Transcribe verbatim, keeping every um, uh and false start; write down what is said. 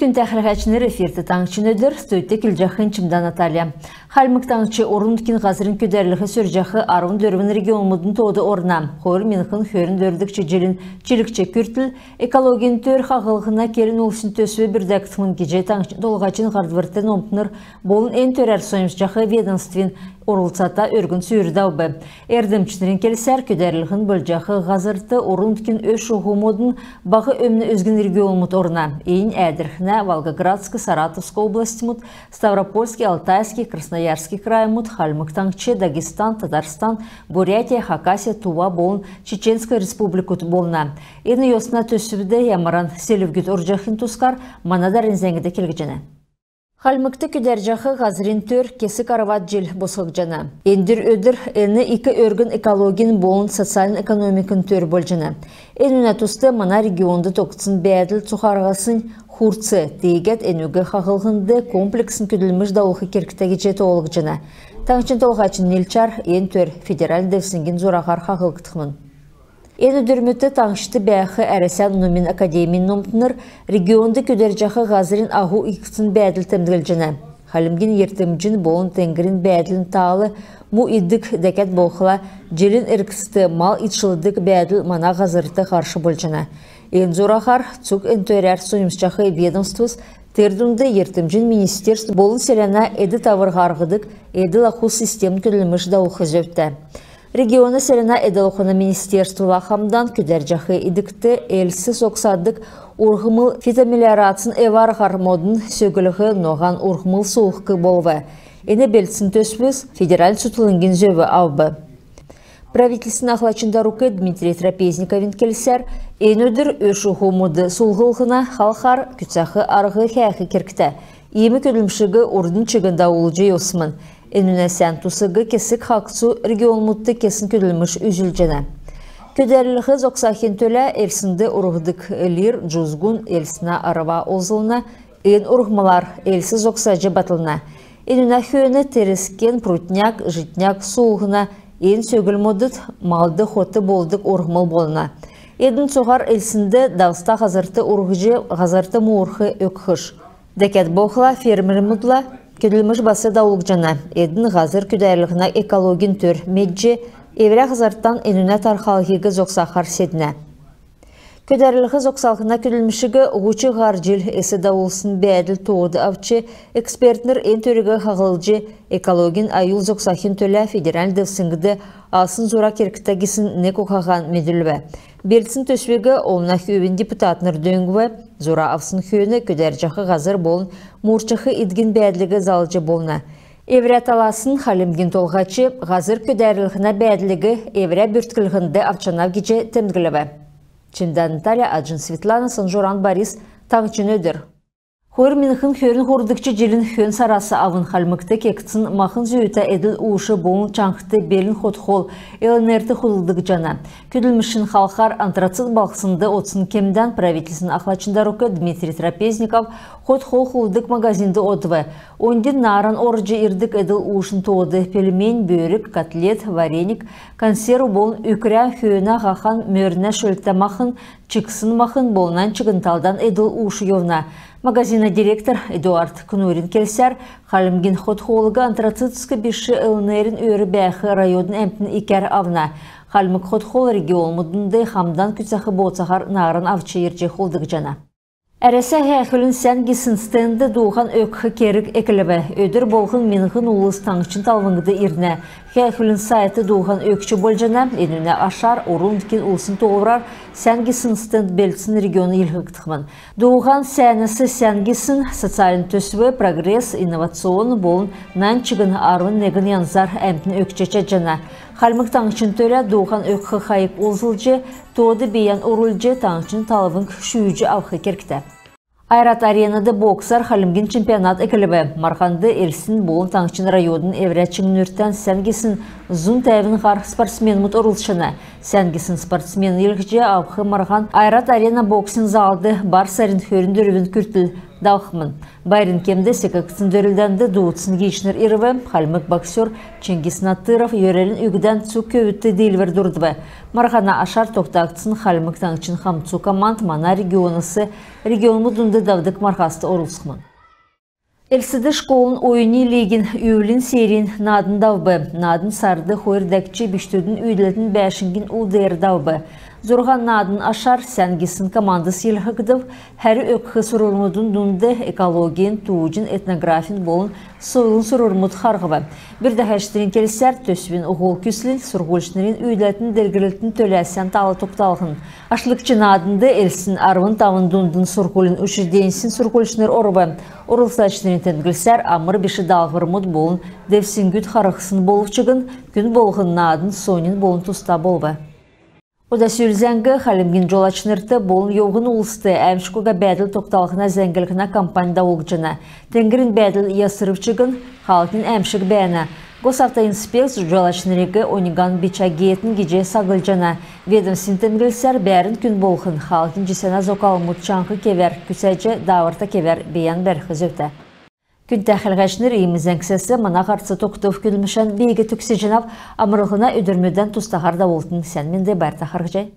Күндтә хәләһәчнр, эфирт «Таңһчин өдр», студьд келҗәхнь Чимдә Наталья. Хальмг Таңһч орн-нутгин һазрин көдәрлһ сөрҗәх арвн дөрвн регионмудын тоод орна. Хойр миңһн хөрн дөрвдгч җилин чилгч күртл экологин төр хаһллһна келн улсин төсв бүрдәгдхмн гиҗ Таңһчин Толһачин һардврт номтнр болн эн төрәр соньмсҗах ведомствин орлцата өргн сүүр давв. Эрдмчнрин келсәр, көдәрлһн болҗах һазрт орн-нутгин ө-шуһу модн баһ өмн үзгин регионмуд орна. Эн Әәдрхнә, Волгоградск, Саратовск областьмуд, Ставропольский, Алтайский, Красноярский краймуд, Хальмг Таңһч, Дагестан, Татарстан, Бурятия, Хакасия, Тува болн Чеченск республикуд болна. Эн йосна төсвд ямаран селвгүд орҗахин тускар мана дарани зәңгд келгдҗәнә. Хальмгт көдәрҗәх һазрин төр кесг арвад җил босхгдҗана. Эндр өдр эн ик өргн экологин болн социальн-экономикин төр болҗана. Энүнә туст мана регионд тогтсн бәәдл цуһараһаснь хурц, тиигәд энүг хаһллһнд комплексн көдлмш давулх кергтә гиҗ тоолгдҗана. Таңһчин Толһачин нилчәр эн төр федеральн девсңгин зураһар хаһлгдхмн. Эн өдрмүдт таңһчд бәәх Әрәсән номин академин номтнр регионд көдәрҗәх һазрин аһу икдсн бәәдл темдглҗәнә. Хальмгин йиртмҗин болн теңгрин бәәдлин таал му идг, дәкәд болхла җилин эргцд мал идшлдг бәәдл мана һазрт һарш болҗана. Эн зураһар цуг эн төрәр соньмсҗах ведомствс, тер дунд йиртмҗин министерств болн селәнә эд-тавр һарһдг эдл-ахус системн көдлмш давулх зөвтә. Региона селәнә эдл-ахун министерствла хамдан көдәрҗәх идгт элс зогсадг урһмл фитомелиорацин эв-арһар модн сөглх ноһан урһмл суулһх болв. Эн белдсн төсвс федеральн цутхлңгин зөв авв. Правительствин ахлачин дарук Дмитрий Трапезниковин келсәр, эн өдр ө-шуһу модн суулһлһна халхар күцәх арһ хәәх кергтә. Иим көдлмшиг урднь чигн давулҗ йовсмн. Энүнә сән тусиг кесг хагсу регионмудт кесн көдлмш үзүлҗәнә. Көдәрлһ зогсахин төлә элснд урһдг лир, җузгун, элснә арва олзлна. Эн урһмлар элс зогсаҗ батлна. Энүнә хөөн терескен, прутняк, житняк суулһна. Эн сөглмүдт малд хот болдг урһмл болна. Эдн цуһар элснд, давста һазрт урһҗ, һазрт муурх өгхш. Дәкәд болхла фермермүдлә көдлмш бас давулгдҗана. Эдн һазр көдәрлһнә экологин төр медҗ, эврә һазртан энүнә тархалһиг зогсахар седнә. Көдәрлһ зогсалһна көдлмшиг һуч һар җил эс давулсн бәәдл тоод авч, экспертнр эн төриг хаһлҗ, экологин аюл зогсахин төлә федеральн девсңгд авсн зура кергтә гисн нег ухаһан медүлв. Белдсн төсвиг олна хүүвин депутатнр дөңнв. Зура авсн хөөн көдәрҗәх һазр болн муурчах идгин бәәдлиг залҗ болна. Эврә таласн Хальмгин Толһач һазр көдәрлһнә бәәдлиг эврә бүртклһнд авчанав гиҗ темдглв. Чимдә Наталья, Аҗин Светлана, Санҗуран Борис, «Таңһчин өдр». Хойр миңһн хөрн һурвдгч җилин хөн сарас авн Хальмгт кегдсн махн зүүтә эдл-ууш болн чанхд белн хот-хол ЛНР-т хулдгдҗана. Көдлмшин халхар Антрацит балһснд одсн кемдән правительствин ахлачин дарук Дмитрий Трапезников хот-хол хулддг магазинд одв. Оньдин нааран орҗ ирдг эдл-уушин тоод пельмень, бөрг, котлет, вареник, консерв болн үкрә, хөөнә, һахан, мөрнә шөлтә махн, чиксн махн болн нань чигн талдан эдл-ууш йовна. Магазина директор Эдуард Кнурин келсәр, Хальмгин хот-холыг Антрацитск биш, ЛНР-ин өөр бәәх райодын әмтн икәр авна. Хальмг хот-хол регионмудын хамдан күцәх бооцаһар нааран авч ирҗ хулдгдҗана. Әрәсә һәәхүлин сән гисн стендд дууһан өгх керг эклв. Өдр болһн миңһн улс таңһчин талвңд ирнә. Һәәхүлин сайтд дууһан өгч болҗана. Энүнә ашар орн-нутгин улсин тоолврар сән гисн стенд белдсн регион йилһгдхмн. Дууһан сәәнәс сән гисн, социальн төсв, прогресс, инновационн болн нань чигн арвн негн янзар әмтн өгч чадҗана. Хальмг Таңһчин төлә дууһан өгх хайг олзлҗ, тоод бийән орулҗ, таңһчин талвң шүүҗ авх кергтә. Ойрат Аренад боксар Хальмгин чемпионат эклв. Марһанд Элстин болн таңһчин райодын эврә чиңнүртән сән гисн зун тәвн һар спортсменмүд орлцҗана. Сән гисн спортсмен йилһҗ авх марһан Ойрат Арена боксин залд бар сарин хөрн дөрвн күртл давхмн. Байрин кемд секгдсн дөрлдәнд дуудсн гиичнр ирв. Хальмг боксер Чингис Натыров йөрәлин үгдән цуг көвүдт диилвр дурдв. Марһана ашар тогтагдсн Хальмг Таңһчин хамцу команд мана регионас регионмуд дунд давдг марһаст орлцхмн. Элстд школын оюни лигин үвлин серин наадн давв. Наадн сард хойр дәкҗ бичкдүдин үүдәлтин бәәшңгин ул деер давв. Зурһан наадн ашар сән гисн командс йилһгдв. Хәрү өгх сурврмудын дунд экологин, тууҗин, этнографин болн сойлын сурврмуд харһв. Бүрдәһәчнрин келсәр, төсвин һол күслнь сурһульчнрин үүдәлтин делгрлтин төлә сән таал тогталһн. Ашлгч нааднд Элстин арвн тавн дундын сурһулин учрежденьсин сурһульчнр орв. Орлцачнрин темдглсәр, амр биш даалһврмуд болн девсңгүд харһсн болв чигн, күн болһн наадн соньн болн туста болв. Ода сүл зәңг. Хальмгин җолачнрт болн йовһн улст әәмшг уга бәәдл тогталһна зәңглһнә кампань давулгдҗана. Теңгрин бәәдл ясрв чигн, хаалһин әәмшг бәәнә. Госавтоинспекц җолачнриг оньган бичә геетн гиҗ саглҗана. Ведомствин темдглсәр, бәәрн күн болһн хаалһин җисәнә зокалмуд чаңһ кевәр күцәҗ, дааврта кевәр бийән бәрх зөвтә. Күндтә хәләгчнр, иим зәңгсәс мана һарц тогтв. Көдлмшән би төгсәҗәнәв. Амрлһна өдрмүдән тустаһар давултн. Сән менд, байрта харһцхай.